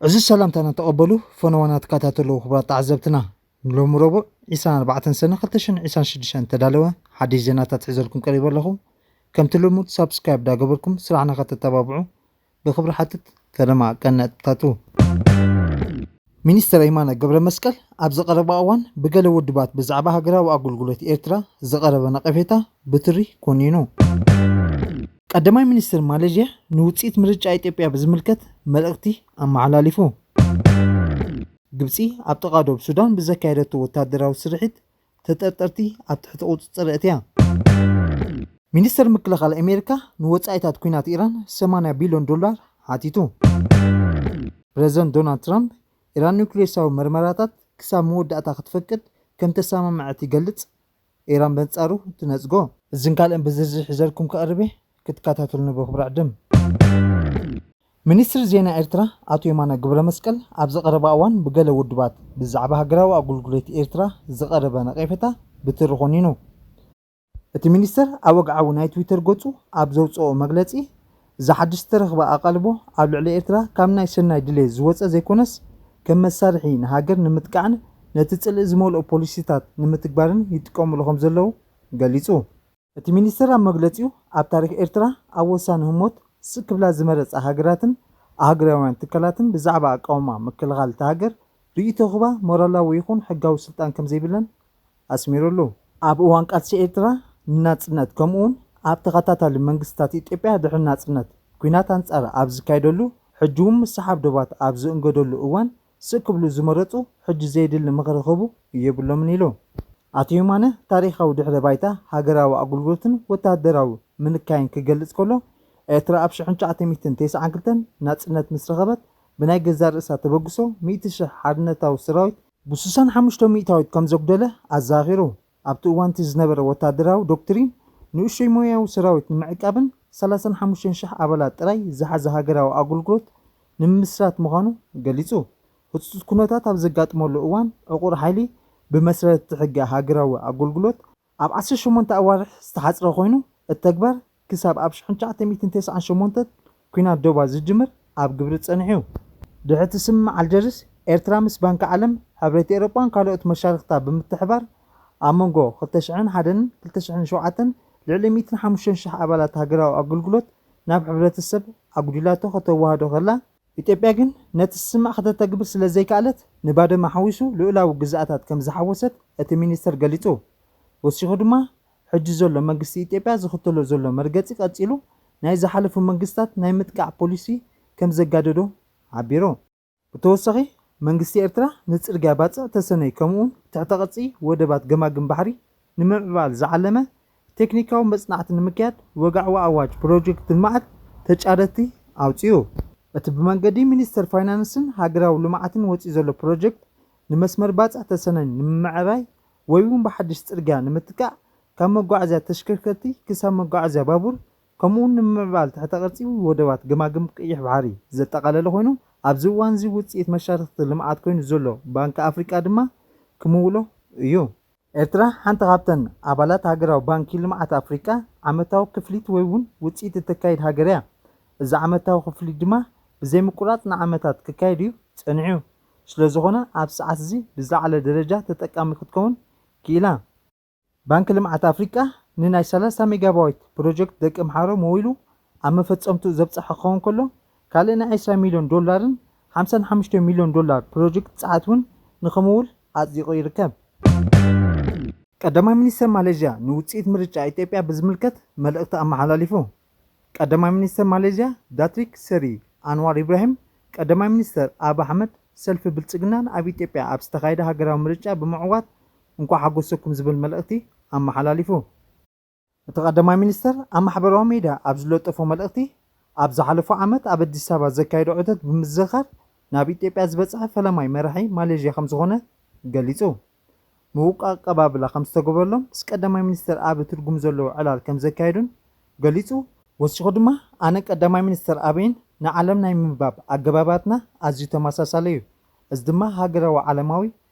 እዚ ሰላምታና ተቐበሉ። ፈነዋና ትከታተሉ ክቡራት ተዓዘብትና፣ ንሎሚ ረቡዕ ዕስራን ኣርባዕተን ሰነ ክልተ ሽሕን ዕስራን ሽዱሽተን ተዳለወ ሓድሽ ዜናታት ሒዘልኩም ቀሪበ ኣለኹ። ከምቲ ልሙድ ሳብስክራይብ ዳገበርኩም ስራሕና ከተተባብዑ ብክብሪ ሓትት። ፈለማ ቀነጥታቱ። ሚኒስተር የማነ ገብረ መስቀል ኣብዚ ቀረባ እዋን ብገለ ውድባት ብዛዕባ ሃገራዊ ኣገልግሎት ኤርትራ ዝቐረበ ነቐፌታ ብትሪ ኮኒኑ። ቀዳማይ ሚኒስትር ማሌዥያ ንውፅኢት ምርጫ ኢትዮጵያ ብዝምልከት መልእኽቲ ኣመሓላሊፉ። ግብፂ ኣብ ጥቓ ዶብ ሱዳን ብዘካየደቶ ወታደራዊ ስርሒት ተጠርጠርቲ ኣብ ትሕቲ ቁፅፅር እትያ። ሚኒስተር ምክልኻል ኣሜሪካ ንወፃኢታት ኲናት ኢራን ሰማንያ ቢልዮን ዶላር ሓቲቱ። ፕረዚደንት ዶናልድ ትራምፕ ኢራን ኒውክሌሳዊ መርመራታት ክሳብ መወዳእታ ክትፈቅድ ከም ተሰማምዐት ይገልጽ። ኢራን በንጻሩ ትነጽጎ። እዝን ካልእን ብዝርዝር ሒዘልኩም ክቐርብ እየ፣ ክትከታተሉኒ ብኽብሪ ዕድም። ሚኒስትሪ ዜና ኤርትራ ኣቶ የማነ ገብረ መስቀል ኣብዚ ቀረባ እዋን ብገለ ውድባት ብዛዕባ ሃገራዊ ኣገልግሎት ኤርትራ ዝቐረበ ነቐፌታ ብትሪ ኮኒኑ። እቲ ሚኒስተር ኣብ ወግዓዊ ናይ ትዊተር ገጹ ኣብ ዘውጽኦ መግለጺ፣ እዚ ሓድሽ ዝተረኽበ ኣቓልቦ ኣብ ልዕሊ ኤርትራ ካብ ናይ ሰናይ ድሌት ዝወጸ ዘይኮነስ፣ ከም መሳርሒ ንሃገር ንምጥቃዕን ነቲ ጽልኢ ዝመልኦ ፖሊሲታት ንምትግባርን ይጥቀሙሉ ከም ዘለዉ ገሊጹ። እቲ ሚኒስተር ኣብ መግለጺኡ፣ ኣብ ታሪኽ ኤርትራ ኣብ ወሳኒ ህሞት ስቕ ክብላ ዝመረጻ ሃገራትን ኣህጉራውያን ትካላትን ብዛዕባ ኣቃውማ ምክልኻል እታ ሃገር ርእይቶ ክህባ ሞራላዊ ይኹን ሕጋዊ ስልጣን ከም ዘይብለን ኣስሚሩሉ። ኣብ እዋን ቃልሲ ኤርትራ ንናጽነት፣ ከምኡ'ውን ኣብ ተኸታታሊ መንግስታት ኢትዮጵያ ድሕሪ ናጽነት፣ ኲናት ኣንጻር ኣብ ዝካየደሉ፣ ሕጂ እውን ምስሓብ ዶባት ኣብ ዝእንገደሉ እዋን፣ ስቕ ክብሉ ዝመረጹ፣ ሕጂ ዘየድሊ ምኽሪ ክህቡ የብሎምን ኢሉ። ኣቶ የማነ፣ ታሪኻዊ ድሕረ ባይታ ሃገራዊ ኣገልግሎትን ወተሃደራዊ ምንካይን ክገልጽ ከሎ፣ ኤርትራ ኣብ ሽሕን ትሽዓተ ሚእትን ተስዓን ክልተን ናጽነት ምስ ረኸበት፣ ብናይ ገዛእ ርእሳ ተበግሶ፣ ሚእቲ ሽሕ ሓርነታዊ ሰራዊት ብስሳን ሓሙሽተ ሚእታዊት ከም ዘጉደለ ኣዘኻኺሩ። ኣብቲ እዋን እቲ ዝነበረ ወተሃደራዊ ዶክትሪን፣ ንእሽቶይ ሞያዊ ሰራዊት ንምዕቃብን ሰላሳን ሓሙሽተን ሽሕ ኣባላት ጥራይ ዝሓዘ ሃገራዊ ኣገልግሎት ንምምስራት ምዃኑ ገሊጹ። ህጹጽ ኩነታት ኣብ ዘጋጥመሉ እዋን፣ ዕቑር ሓይሊ ብመሰረት እቲ ሕጊ ሃገራዊ ኣገልግሎት ኣብ ዓሰርተ ሸሞንተ ኣዋርሕ ዝተሓጽረ ኮይኑ፣ እቲ ተግባር ክሳብ ኣብ ሽሕን ትሽዓተ ሚእትን ተስዓን ሸሞንተን ኲናት ዶባ ዝጅምር ኣብ ግብሪ ጸኒሑ እዩ። ድሕሪ እቲ ስምምዕ ኣልጀርስ፣ ኤርትራ ምስ ባንኪ ዓለም፣ ሕብረት ኤውሮጳን ካልኦት መሻርኽታ ብምትሕባር፣ ኣብ መንጎ ክልተ ሽሕን ሓደን ክልተ ሽሕን ሸውዓተን ልዕሊ ሚእትን ሓሙሽተን ሽሕ ኣባላት ሃገራዊ ኣገልግሎት ናብ ሕብረተሰብ ኣጉዲላቶ ከተዋህዶ ከላ፣ ኢትዮጵያ ግን ነቲ ስምምዕ ከተተግብር ስለ ዘይከኣለት፣ ንባድመ ሓዊሱ ልኡላዊ ግዝኣታት ከም ዝሓወሰት እቲ ሚኒስተር ገሊጹ። ወሲኹ ድማ፣ ሕጂ ዘሎ መንግስቲ ኢትዮጵያ ዝኽተሎ ዘሎ መርገጺ ቀጺሉ፣ ናይ ዝሓለፉ መንግስታት ናይ ምጥቃዕ ፖሊሲ ከም ዘጋደዶ ሓቢሩ። ብተወሳኺ፣ መንግስቲ ኤርትራ ንጽርግያ ባጽዕ ተሰነይ፣ ከምኡ'ውን ትሕተ ቅርጺ ወደባት ገማግም ባሕሪ ንምምዕባል ዝዓለመ ቴክኒካዊ መጽናዕቲ ንምክያድ ወግዓዊ ኣዋጅ ፕሮጀክት ልምዓት ተጫረቲ ኣውጺኡ። እቲ ብመንገዲ ሚኒስተር ፋይናንስን ሃገራዊ ልምዓትን ወጺኡ ዘሎ ፕሮጀክት፣ ንመስመር ባጽዕ ተሰነይ ንምምዕባይ ወይ እውን ብሓድሽ ጽርግያ ንምትካእ፣ ካብ መጓዓዝያ ተሽከርከርቲ ክሳብ መጓዓዝያ ባቡር፣ ከምኡ'ውን ንምምዕባል ትሕተ ቅርጺ ወደባት ገማግም ቀይሕ ባሕሪ ዘጠቓለለ ኮይኑ፣ ኣብዚ እዋን'ዚ ውጽኢት መሻርኽቲ ልምዓት ኮይኑ ዘሎ ባንኪ ኣፍሪቃ ድማ ክምውሎ እዩ። ኤርትራ ሓንቲ ካብተን ኣባላት ሃገራዊ ባንኪ ልምዓት ኣፍሪቃ ዓመታዊ ክፍሊት ወይ እውን ውጽኢት እተካይድ ሃገር እያ። እዚ ዓመታዊ ክፍሊት ድማ ብዘይ ምቁራጽ ንዓመታት ክካየድ እዩ ጸኒሑ። ስለዝኾነ ኣብዚ ሰዓት እዚ ብዝለዓለ ደረጃ ተጠቃሚ ክትከውን ክኢላ። ባንኪ ልምዓት ኣፍሪቃ ንናይ ሰላሳ ሜጋባይት ፕሮጀክት ደቂ ኣምሓሮ መዊሉ ኣብ መፈጸምትኡ ዘብጽሐ ክኸውን ከሎ፣ ካልእ ናይ ዕስራ ሚልዮን ዶላርን ሓምሳን ሓሙሽተ ሚልዮን ዶላር ፕሮጀክት ጸዓት እውን ንኽምውል ኣጽዲቑ ይርከብ። ቀዳማይ ሚኒስተር ማሌዥያ ንውጽኢት ምርጫ ኢትዮጵያ ብዝምልከት መልእኽቲ ኣመሓላሊፉ። ቀዳማይ ሚኒስተር ማሌዥያ ዳትሪክ ሰሪ ኣንዋር ኢብራሂም፣ ቀዳማይ ሚኒስተር ኣብ ኣሕመድ ሰልፊ ብልጽግናን ኣብ ኢትዮጵያ ኣብ ዝተኻየደ ሃገራዊ ምርጫ ብምዕዋት እንኳዕ ሓጎሰኩም ዝብል መልእኽቲ ኣመሓላሊፉ። እቲ ቀዳማይ ሚኒስተር ኣብ ማሕበራዊ ሚድያ ኣብ ዝለጠፎ መልእኽቲ፣ ኣብ ዝሓለፈ ዓመት ኣብ ኣዲስ ኣበባ ዘካየዶ ዕተት ብምዝኽኻር፣ ናብ ኢትዮጵያ ዝበጽሐ ፈለማይ መራሒ ማሌዥያ ከም ዝኾነ ገሊጹ። ምዉቕ ኣቀባብላ ከም ዝተገበረሎም ምስ ቀዳማይ ሚኒስተር ኣቢ ትርጉም ዘለዎ ዕላል ከም ዘካየዱን ገሊጹ። ወሲኹ ድማ፣ ኣነ ቀዳማይ ሚኒስተር ኣቢን ንዓለም ናይ ምንባብ ኣገባባትና ኣዝዩ ተመሳሳሊ እዩ። እዚ ድማ ሃገራዊ ዓለማዊ፣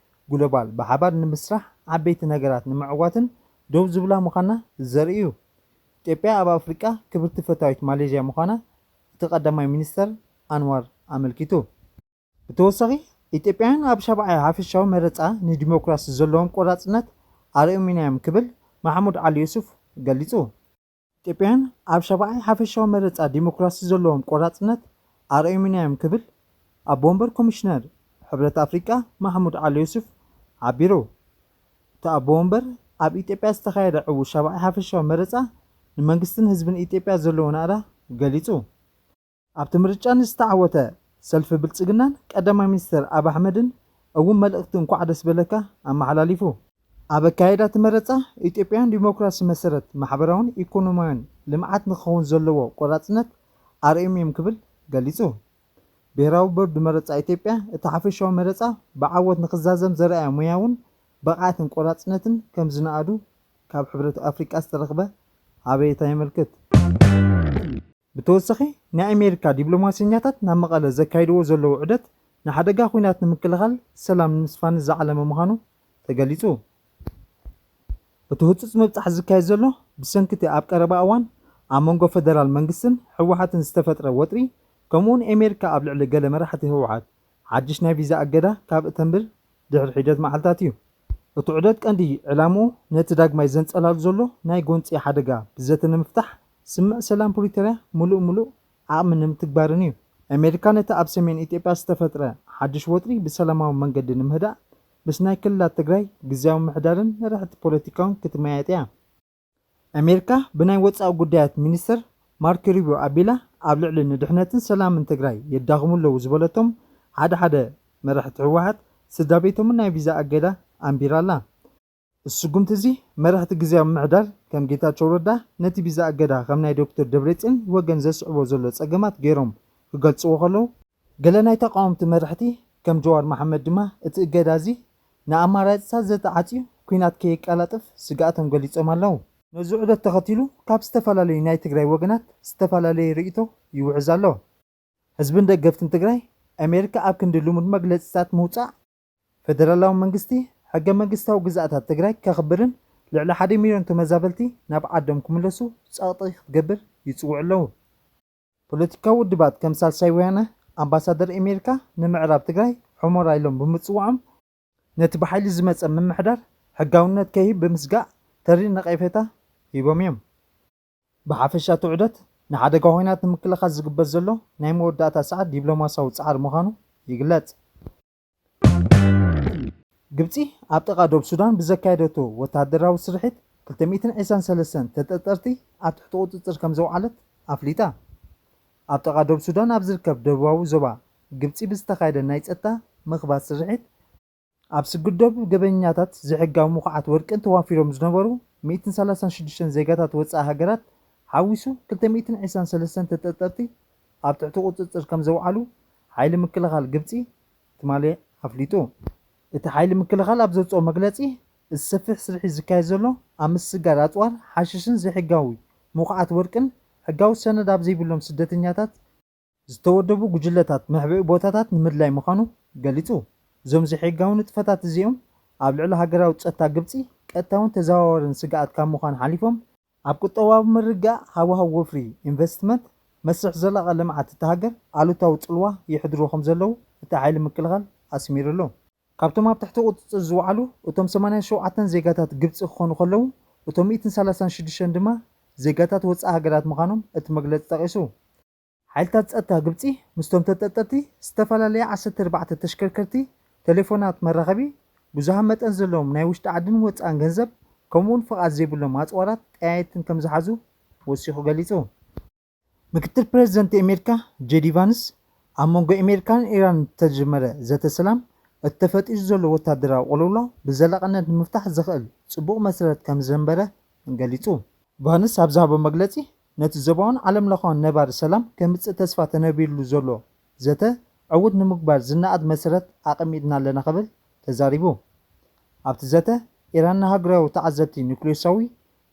ግሎባል፣ ብሓባር ንምስራሕ ዓበይቲ ነገራት ንምዕዋትን ደው ዝብላ ምዃና ዘርኢ እዩ። ኢትዮጵያ ኣብ ኣፍሪቃ ክብርቲ ፈታዊት ማሌዥያ ምዃና እቲ ቀዳማይ ሚኒስተር ኣንዋር ኣመልኪቱ። ብተወሳኺ፣ ኢትዮጵያውያን ኣብ ሻብዓይ ሓፈሻዊ መረፃ ንዲሞክራሲ ዘለዎም ቆራፅነት ኣርእዮም ኢና እዮም ክብል ማሕሙድ ዓሊ ዩሱፍ ገሊፁ። ኢትዮጵያውያን ኣብ ሻብዓይ ሓፈሻዊ መረፃ ዲሞክራሲ ዘለዎም ቆራፅነት ኣርእዮም ኢና እዮም ክብል ኣቦ ወንበር ኮሚሽነር ሕብረት ኣፍሪቃ ማሕሙድ ዓሊ ዩሱፍ ሓቢሩ። እቲ ኣቦ ወንበር ኣብ ኢትዮጵያ ዝተኻየደ ዕዉት ሻብዓይ ሓፈሻዊ መረፃ ንመንግስትን ህዝብን ኢትዮጵያ ዘለዎ ናእዳ ገሊፁ። ኣብቲ ምርጫ ንዝተዓወተ ሰልፊ ብልጽግናን ቀዳማይ ሚኒስትር ኣብ ኣሕመድን እውን መልእኽቲ እንኳዕ ደስ በለካ ኣመሓላሊፉ። ኣብ ኣካየዳ እቲ መረጻ፣ ኢትዮጵያን ዲሞክራሲ መሰረት ማሕበራውን ኢኮኖሚያውን ልምዓት ንክኸውን ዘለዎ ቆራጽነት ኣርእዮም እዮም ክብል ገሊጹ። ብሄራዊ ቦርድ መረጻ ኢትዮጵያ እቲ ሓፈሻዊ መረጻ ብዓወት ንክዛዘም ዘርኣዮ ሞያውን ብቕዓትን ቆራጽነትን ከም ዝነኣዱ ካብ ሕብረት ኣፍሪቃ ዝተረኽበ ሓበሬታ የመልክት። ብተወሳኺ፣ ናይ ኣሜሪካ ዲፕሎማሰኛታት ናብ መቐለ ዘካይድዎ ዘለዉ ዑደት ንሓደጋ ኲናት ንምክልኻል ሰላም ንምስፋን ዝዓለመ ምዃኑ ተገሊጹ። እቲ ህጹጽ ምብጻሕ ዝካየድ ዘሎ ብሰንኪ እቲ ኣብ ቀረባ እዋን ኣብ መንጎ ፈደራል መንግስትን ህወሓትን ዝተፈጥረ ወጥሪ፣ ከምኡውን ኣሜሪካ ኣብ ልዕሊ ገለ መራሕቲ ህወሓት ሓድሽ ናይ ቪዛ እገዳ ካብ እተንብር ድሕሪ ሒደት መዓልታት እዩ። እቲ ዑደት ቀንዲ ዕላምኡ ነቲ ዳግማይ ዘንጸላሉ ዘሎ ናይ ጎንጺ ሓደጋ ብዘተ ንምፍታሕ ስምምዕ ሰላም ፕሪቶርያ ምሉእ ምሉእ ዓቕሚ ንምትግባርን እዩ። ኣሜሪካ ነቲ ኣብ ሰሜን ኢትዮጵያ ዝተፈጥረ ሓድሽ ወጥሪ ብሰላማዊ መንገዲ ንምህዳእ ምስ ናይ ክልላት ትግራይ ግዝያዊ ምምሕዳርን መራሕቲ ፖለቲካውን ክትመያየጥ እያ። ኣሜሪካ ብናይ ወጻኢ ጉዳያት ሚኒስትር ማርኮ ሩቢዮ ኣቢላ ኣብ ልዕሊ ንድሕነትን ሰላምን ትግራይ የዳኽሙ ኣለዉ ዝበለቶም ሓደ ሓደ መራሕቲ ህወሓት ስድራ ቤቶምን ናይ ቪዛ እገዳ ኣንቢራ ኣላ። እዚ ስጉምቲ እዚ መራሕቲ ግዝያዊ ምምሕዳር ከም ጌታቸው ረዳ ነቲ ቪዛ እገዳ ከም ናይ ዶክተር ደብረጽዮን ወገን ዘስዕቦ ዘሎ ጸገማት ገይሮም ክገልጽዎ ከለዉ፣ ገለ ናይ ተቓወምቲ መራሕቲ ከም ጀዋር መሓመድ ድማ እቲ እገዳ እዚ ንኣማራጺታት ዘተዓጽዩ ኲናት ከየቀላጥፍ ስግኣቶም ገሊጾም ኣለዉ። ነዚ ዑደት ተኸቲሉ ካብ ዝተፈላለዩ ናይ ትግራይ ወገናት ዝተፈላለየ ርእይቶ ይውሕዝ ኣሎ። ህዝብን ደገፍትን ትግራይ ኣሜሪካ ኣብ ክንዲ ልሙድ መግለጺታት ምውጻእ፣ ፈደራላዊ መንግስቲ ሕገ መንግስታዊ ግዝኣታት ትግራይ ከኽብርን ልዕሊ ሓደ ሚልዮን ተመዛበልቲ ናብ ዓዶም ክምለሱ ጸቕጢ ክትገብር ይጽውዑ ኣለዉ። ፖለቲካዊ ውድባት ከም ሳልሳይ ወያነ ኣምባሳደር ኣሜሪካ ንምዕራብ ትግራይ ሑመራ ኢሎም ብምጽውዖም ነቲ ብሓይሊ ዝመጸ ምምሕዳር ሕጋውነት ከይህብ ብምስጋእ ተሪር ነቐፌታ ሂቦም እዮም። ብሓፈሻ እቲ ዑደት ንሓደጋ ኹናት ንምክልኻል ዝግበር ዘሎ ናይ መወዳእታ ሰዓት ዲፕሎማሲያዊ ጻዕሪ ምዃኑ ይግለጽ። ግብጺ ኣብ ጥቓ ዶብ ሱዳን ብዘካየደቶ ወተሃደራዊ ስርሒት ክልተ ሚእትን ዕስራን ሰለስተን ተጠርጠርቲ ኣብ ትሕቲ ቁጽጽር ከም ዘውዓለት ኣፍሊጣ። ኣብ ጥቓ ዶብ ሱዳን ኣብ ዝርከብ ደቡባዊ ዞባ ግብጺ ብዝተኻየደ ናይ ጸጥታ ምኽባር ስርሒት ኣብ ስግር ዶብ ገበኛታት ዘይሕጋዊ ምኹዓት ወርቅን ተዋፊሮም ዝነበሩ ሚእትን ሰላሳን ሽዱሽተን ዜጋታት ወጻኢ ሃገራት ሓዊሱ ክልተ ሚእትን ዕስራን ሰለስተን ተጠርጠርቲ ኣብ ትሕቲ ቁጽጽር ከም ዘውዓሉ ሓይሊ ምክልኻል ግብጺ ትማሊ ኣፍሊጡ። እቲ ሓይሊ ምክልኻል ኣብ ዘውጽኦ መግለጺ፣ እዚ ሰፊሕ ስርሒት ዝካየድ ዘሎ ኣብ ምስጋር ኣጽዋር ሓሽሽን ዘይሕጋዊ ምኹዓት ወርቅን ሕጋዊ ሰነድ ኣብ ዘይብሎም ስደተኛታት ዝተወደቡ ጉጅለታት መሕብኢ ቦታታት ንምድላይ ምዃኑ ገሊጹ። እዞም ዘይሕጋዊ ንጥፈታት እዚኦም ኣብ ልዕሊ ሃገራዊ ጸጥታ ግብጺ ቀጥታውን ተዘዋዋርን ስግኣት ካብ ምዃን ሓሊፎም ኣብ ቁጠባዊ ምርግጋእ ሃዋህው ወፍሪ ኢንቨስትመንት መስርሕ ዘላቒ ልምዓት እታ ሃገር ኣሉታዊ ጽልዋ የሕድሩ ከም ዘለዉ እቲ ሓይሊ ምክልኻል ኣስሚሩሉ። ካብቶም ኣብ ትሕቲ ቁጽጽር ዝወዓሉ እቶም ሰማንያን ሸውዓተን ዜጋታት ግብጺ ክኾኑ ከለዉ እቶም ሚእትን ሰላሳን ሽዱሽተን ድማ ዜጋታት ወጻኢ ሃገራት ምዃኖም እቲ መግለጺ ጠቒሱ። ሓይልታት ጸጥታ ግብጺ ምስቶም ተጠርጠርቲ ዝተፈላለያ ዓሰርተ ኣርባዕተ ተሽከርከርቲ፣ ቴሌፎናት መራኸቢ ብዙሃን መጠን ዘለዎም ናይ ውሽጢ ዓድን ወጻእን ገንዘብ ከምኡውን ፍቓድ ዘይብሎም ኣጽዋራት ጠያየትን ከም ዝሓዙ ወሲኹ ገሊጹ። ምክትል ፕረዚደንት ኣሜሪካ ጄዲ ቫንስ ኣብ መንጎ ኣሜሪካን ኢራን ዝተጀመረ ዘተ ሰላም እቲ ተፈጢሩ ዘሎ ወታደራዊ ቅልውላው ብዘላቕነት ንምፍታሕ ዘኽእል ጽቡቕ መሰረት ከም ዘንበረ ገሊጹ። ቫንስ ኣብ ዝሃቦ መግለጺ፣ ነቲ ዞባውን ዓለምለኻውን ነባሪ ሰላም ከምጽእ ተስፋ ተነቢርሉ ዘሎ ዘተ ዕዉት ንምግባር ዝነኣድ መሰረት ኣቐሚጥና ኣለና ክብል ተዛሪቡ። ኣብቲ ዘተ፣ ኢራን ንሃገራዊ ተዓዘብቲ ኒውክሌሳዊ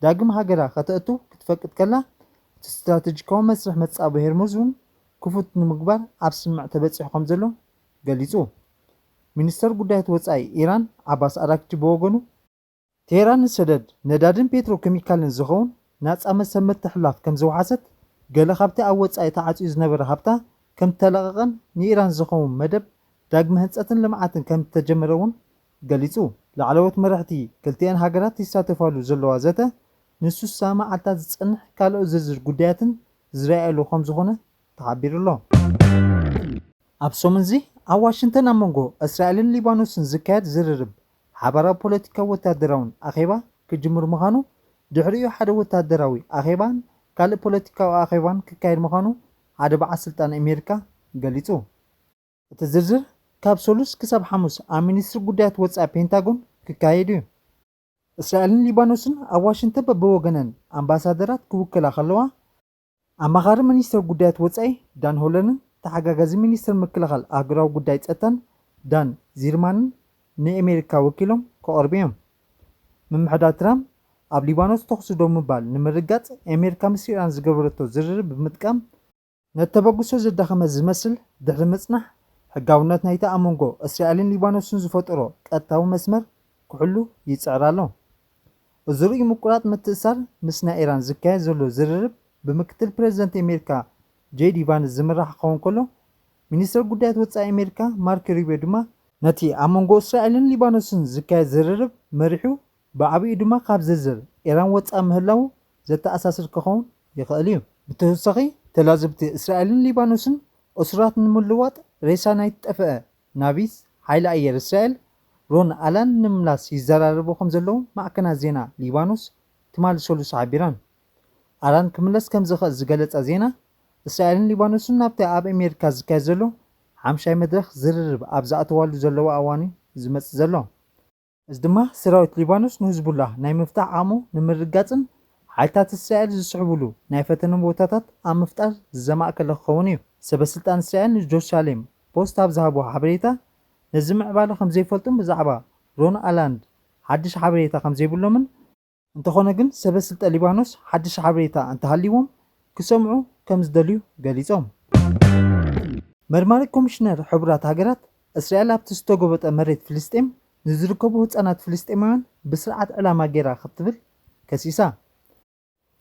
ዳግም ሃገራ ከተእቱ ክትፈቅድ ከላ፣ እቲ ስትራተጂካዊ መስርሕ መጻብቦ ሄርሙዝ እውን ክፉት ንምግባር ኣብ ስምምዕ ተበጺሑ ከም ዘሎ ገሊጹ። ሚኒስተር ጉዳያት ወጻኢ ኢራን ዓባስ ኣራግቺ ብወገኑ፣ ቴህራን ንሰደድ ነዳድን ፔትሮ ኬሚካልን ዝኸውን ናጻ መሰብ ምትሕልላፍ ከም ዘውሓሰት፣ ገለ ካብቲ ኣብ ወጻኢ ተዓጽዩ ዝነበረ ሃብታ ከም እተለቐቐን ንኢራን ዝኸውን መደብ ዳግመ ህንፀትን ልምዓትን ከም ዝተጀመረ እውን ገሊፁ። ላዕለዎት መራሕቲ ክልቲኣን ሃገራት ይሳተፋሉ ዘለዋ ዘተ ንስሳ መዓልታት ዝፀንሕ ካልኦት ዝርዝር ጉዳያትን ዝረኣየሉ ከም ዝኾነ ተሓቢሩ ኣሎ። ኣብ ሰሙን እዚ ኣብ ዋሽንግተን ኣብ መንጎ እስራኤልን ሊባኖስን ዝካየድ ዝርርብ ሓባራዊ ፖለቲካዊ ወታደራውን ኣኼባ ክጅምር ምዃኑ፣ ድሕሪኡ ሓደ ወታደራዊ ኣኼባን ካልእ ፖለቲካዊ ኣኼባን ክካየድ ምዃኑ ሓደ በዓል ስልጣን ኣሜሪካ ገሊጹ። እቲ ዝርዝር ካብ ሰሉስ ክሳብ ሓሙስ ኣብ ሚኒስትሪ ጉዳያት ወጻኢ ፔንታጎን ክካየድ እዩ። እስራኤልን ሊባኖስን ኣብ ዋሽንግተን በብወገነን ኣምባሳደራት ክውክላ ከለዋ፣ ኣማኻሪ ሚኒስትር ጉዳያት ወጻኢ ዳን ሆለንን ተሓጋጋዚ ሚኒስትር ምክልኻል ኣህጉራዊ ጉዳይ ጸጥታን ዳን ዚርማንን ንኤሜሪካ ወኪሎም ክቐርቡ እዮም። ምምሕዳር ትራምፕ ኣብ ሊባኖስ ተኹሲ ደው ምባል ንምርጋጽ ኤሜሪካ ምስ ኢራን ዝገበረቶ ዝርርብ ብምጥቃም፣ ነቲ ተበግሶ ዘዳኸመ ዝመስል ድሕሪ ምጽናሕ፣ ሕጋውነት ናይቲ ኣብ መንጎ እስራኤልን ሊባኖስን ዝፈጠሮ ቀጥታዊ መስመር ክሕሉ ይጽዕር ኣሎ። እዚ ርእዩ ምቁራጽ ምትእስሳር ምስ ናይ ኢራን ዝካየድ ዘሎ ዝርርብ ብምክትል ፕረዚደንት ኣሜሪካ ጄዲ ቫንስ ዝምራሕ ክኸውን ከሎ፣ ሚኒስትር ጉዳያት ወጻኢ ኣሜሪካ ማርክ ሩቢዮ ድማ ነቲ ኣብ መንጎ እስራኤልን ሊባኖስን ዝካየድ ዝርርብ መሪሑ ብዓቢኡ ድማ ካብ ዝርዝር ኢራን ወጻኢ ምህላዉ ዘተኣሳስር ክኸውን ይኽእል እዩ። ብተወሳኺ፣ ተላዘብቲ እስራኤልን ሊባኖስን እሱራት ንምልዋጥ ሬሳ ናይ ዝጠፍአ ናቪስ ሓይሊ ኣየር እስራኤል ሮን ኣላን ንምምላስ ይዘራረቡ ከም ዘለዉ ማዕከናት ዜና ሊባኖስ ትማሊ ሰሉስ ሓቢረን። ኣላን ክምለስ ከም ዝኽእል ዝገለጸ ዜና፣ እስራኤልን ሊባኖስን ናብቲ ኣብ ኣሜሪካ ዝካየድ ዘሎ ሓምሻይ መድረኽ ዝርርብ ኣብ ዝኣተዋሉ ዘለዋ እዋን እዩ ዝመጽእ ዘሎ። እዚ ድማ ሰራዊት ሊባኖስ ንህዝቡላህ ናይ ምፍታሕ ዓቕሙ ንምርግጋጽን ሓይልታት እስራኤል ዝስሕብሉ ናይ ፈተነ ቦታታት ኣብ ምፍጣር ዘማእከለ ክኸውን እዩ። ሰበ ስልጣን እስራኤል ንጀሩሳሌም ፖስት ኣብ ዝሃቦ ሓበሬታ፣ ነዚ ምዕባለ ከም ዘይፈልጡን ብዛዕባ ሮን ኣላንድ ሓድሽ ሓበሬታ ከም ዘይብሎምን፣ እንተኾነ ግን ሰበ ስልጣን ሊባኖስ ሓድሽ ሓበሬታ እንተሃልይዎም ክሰምዑ ከም ዝደልዩ ገሊጾም። መርማሪ ኮሚሽነር ሕቡራት ሃገራት፣ እስራኤል ኣብቲ ዝተጎበጠ መሬት ፍልስጤም ንዝርከቡ ህጻናት ፍልስጤማውያን ብስርዓት ዕላማ ገይራ ክትብል ከሲሳ።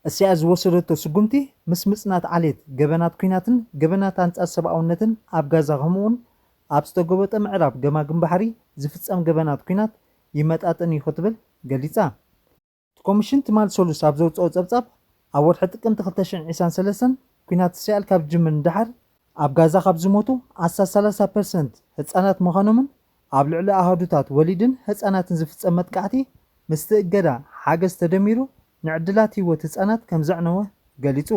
እስራኤል ዝወሰደቶ ስጉምቲ ምስ ምጽናት ዓሌት፣ ገበናት ኲናትን ገበናት ኣንጻር ሰብኣውነትን ኣብ ጋዛ፣ ከምኡ'ውን ኣብ ዝተጎበጠ ምዕራብ ገማግም ባሕሪ ዝፍጸም ገበናት ኲናት ይመጣጠን እዩ ክትብል ገሊጻ። እቲ ኮሚሽን ትማል ሰሉስ ኣብ ዘውጽኦ ጸብጻብ፣ ኣብ ወርሒ ጥቅምቲ ክልተ ሽሕን ዕስራን ሰለስተን ኲናት እስራኤል ካብ ዝጅምር ንደሓር፣ ኣብ ጋዛ ካብ ዝሞቱ ኣስታት ሰላሳ ፐርሰንት ህጻናት ምዃኖምን ኣብ ልዕሊ ኣሃዱታት ወሊድን ህጻናትን ዝፍጸም መጥቃዕቲ ምስቲ እገዳ ሓገዝ ተደሚሩ ንዕድላት ህይወት ህጻናት ከም ዘዕነወ ገሊጹ።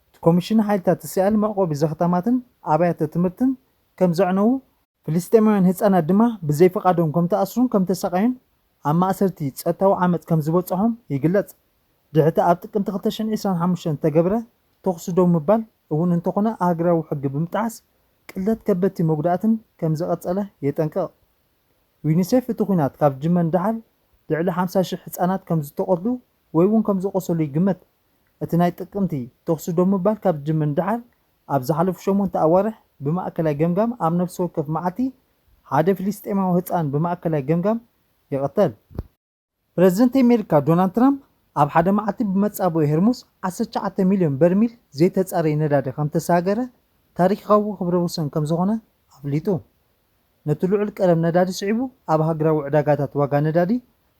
እቲ ኮሚሽን ሓይልታት እስራኤል መዕቆቢ ዘኽታማትን ኣብያተ ትምህርትን ከም ዘዕነዉ፣ ፍልስጤማውያን ህጻናት ድማ ብዘይፍቓዶም ከም ተኣስሩን ከም ተሳቐዩን ኣብ ማእሰርቲ ጾታዊ ዓመጽ ከም ዝበጽሖም ይግለጽ። ድሕርቲ ኣብ ጥቅምቲ ክልተ ሽሕን ዕስራን ሓሙሽተን ዝተገብረ ተኹሲ ደው ምባል እውን እንተኾነ ኣህጉራዊ ሕጊ ብምጥሓስ ቅለት ከበድቲ መጉዳእትን ከም ዝቐጸለ የጠንቅቕ። ዩኒሴፍ እቲ ኲናት ካብ ዝጅመር ንደሓር ልዕሊ ሓምሳ ሽሕ ህጻናት ከም ዝተቐትሉ ወይ እውን ከም ዝቖሰሉ ይግመት። እቲ ናይ ጥቅምቲ ተኹሲ ደው ምባል ካብ ዝጅምር ንደሓር ኣብ ዝሓለፉ ሸሞንተ ኣዋርሕ ብማእከላይ ገምጋም ኣብ ነፍሲ ወከፍ መዓልቲ ሓደ ፍልስጤማዊ ህጻን ብማእከላይ ገምጋም ይቕተል። ፕረዚደንት ኣሜሪካ ዶናልድ ትራምፕ ኣብ ሓደ መዓልቲ ብመጻብኦ ሄርሙዝ ዓሰርተ ትሽዓተ ሚልዮን በርሚል ዘይተጻረየ ነዳዲ ከም ተሳገረ ታሪኻዊ ክብረ ወሰን ከም ዝኾነ ኣፍሊጡ። ነቲ ልዑል ቀረብ ነዳዲ ስዒቡ ኣብ ሃገራዊ ዕዳጋታት ዋጋ ነዳዲ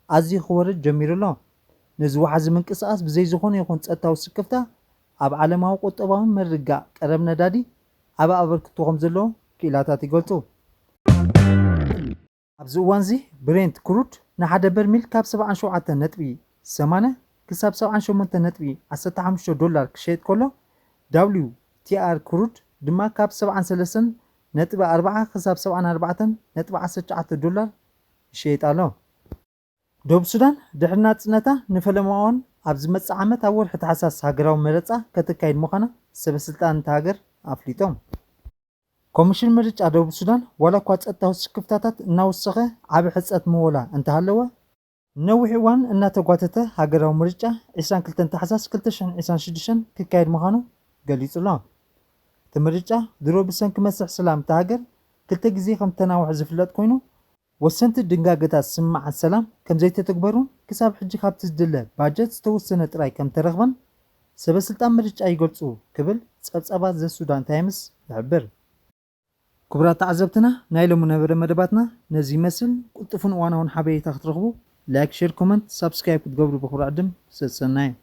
ኣዝዩ ክወርድ ጀሚሩ ኣሎ። ነዚ ወሓዚ ምንቅስቓስ ብዘይ ዝኾነ ይኹን ጸጥታዊ ስክፍታ ኣብ ዓለማዊ ቁጠባዊ ምርግጋእ ቀረብ ነዳዲ ዓቢ ኣበርክቶ ከም ዘለዎ ክኢላታት ይገልጹ። ኣብዚ እዋን እዚ ብሬንት ክሩድ ንሓደ በርሚል ካብ ሰብዓን ሸውዓተን ነጥቢ ሰማንያ ክሳብ ሰብዓን ሸሞንተን ነጥቢ ዓሰርተ ሓሙሽተ ዶላር ክሸየጥ ከሎ፣ ደብሊው ቲ ኣር ክሩድ ድማ ካብ ሰብዓን ሰለስተን ነጥቢ ኣርብዓ ክሳብ ሰብዓን ኣርባዕተን ነጥቢ ዓሰርተ ትሽዓተ ዶላር ይሸየጥ ኣሎ። ደቡብ ሱዳን ድሕሪ ናጽነታ ንፈለማ እዋን ኣብ ዝመጽእ ዓመት ኣብ ወርሒ ታሕሳስ ሃገራዊ መረጻ ከተካይድ ምዃና ሰበ ስልጣን እታ ሃገር ኣፍሊጦም። ኮሚሽን ምርጫ ደቡብ ሱዳን ዋላ እኳ ጸጥታዊ ስክፍታታት እናወሰኸ ዓቢ ሕጸት ምወላ እንተሃለወ፣ ንነዊሕ እዋን እናተጓተተ ሃገራዊ ምርጫ ዕስራን ክልተን ታሕሳስ ክልተ ሽሕን ዕስራን ሽዱሽተን ክካየድ ምዃኑ ገሊጹ ኣሎ። እቲ ምርጫ ድሮ ብሰንኪ መስርሕ ሰላም እታ ሃገር ክልተ ግዜ ከም ዝተናውሐ ዝፍለጥ ኮይኑ፣ ወሰንቲ ድንጋገታት ስምምዓት ሰላም ከም ዘይተተግበሩን ክሳብ ሕጂ ካብቲ ዝድለ ባጀት ዝተወሰነ ጥራይ ከም ተረኽበን ሰበ ስልጣን ምርጫ ይገልጹ ክብል ጸብጻባት ዘ ሱዳን ታይምስ ይሕብር። ክቡራት ተዓዘብትና፣ ናይ ሎሚ ነበረ መደባትና ነዚ ይመስል። ቅልጡፍን እዋናውን ሓበሬታ ክትረኽቡ ላይክ፣ ሼር፣ ኮመንት፣ ሳብስክራይብ ክትገብሩ ብኽብሪ ዕድም ሰሰናዩ።